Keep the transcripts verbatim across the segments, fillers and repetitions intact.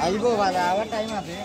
আইবো বালা, আবার টাইম আছে।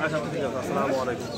আচ্ছা, ঠিক আছে। আসসালামু আলাইকুম।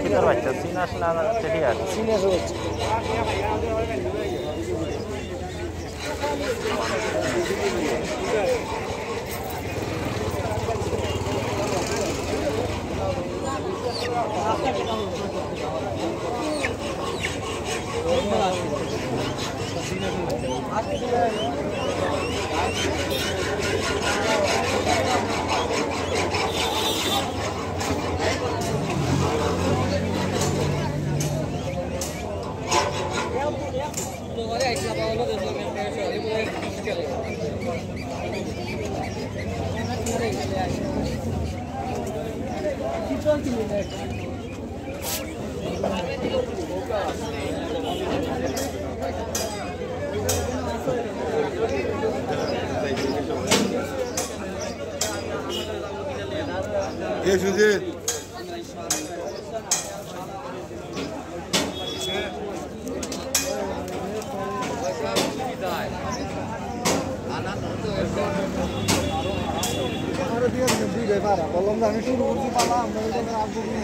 কিতার বাচ্চা? চীনা আসলে আমার চেহারা। চীনা আসলে বাচ্চা। এ সুজিত। বললাম যে আমি শুরু করছি পালা, আপনাদের জন্য রাখবো কি?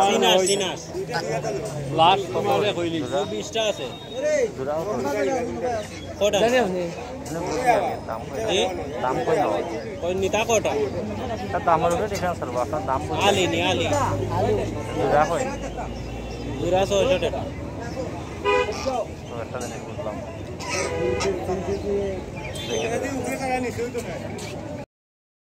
চিনাস, চিনাস। লাস্ট তোমারে কইলি। বিশটা আছে। কটা? জানি আপনি। জি? দাম কই না? কই নিতা কটা? তার দামের উপরে ডিফারেন্স করবো, আপনার দাম বুঝে। আলি নি, আলি। জোড়া কই? জোড়া ছয়শো টাকা। তো একটা জিনিস বুঝলাম। দেখে দেবেন।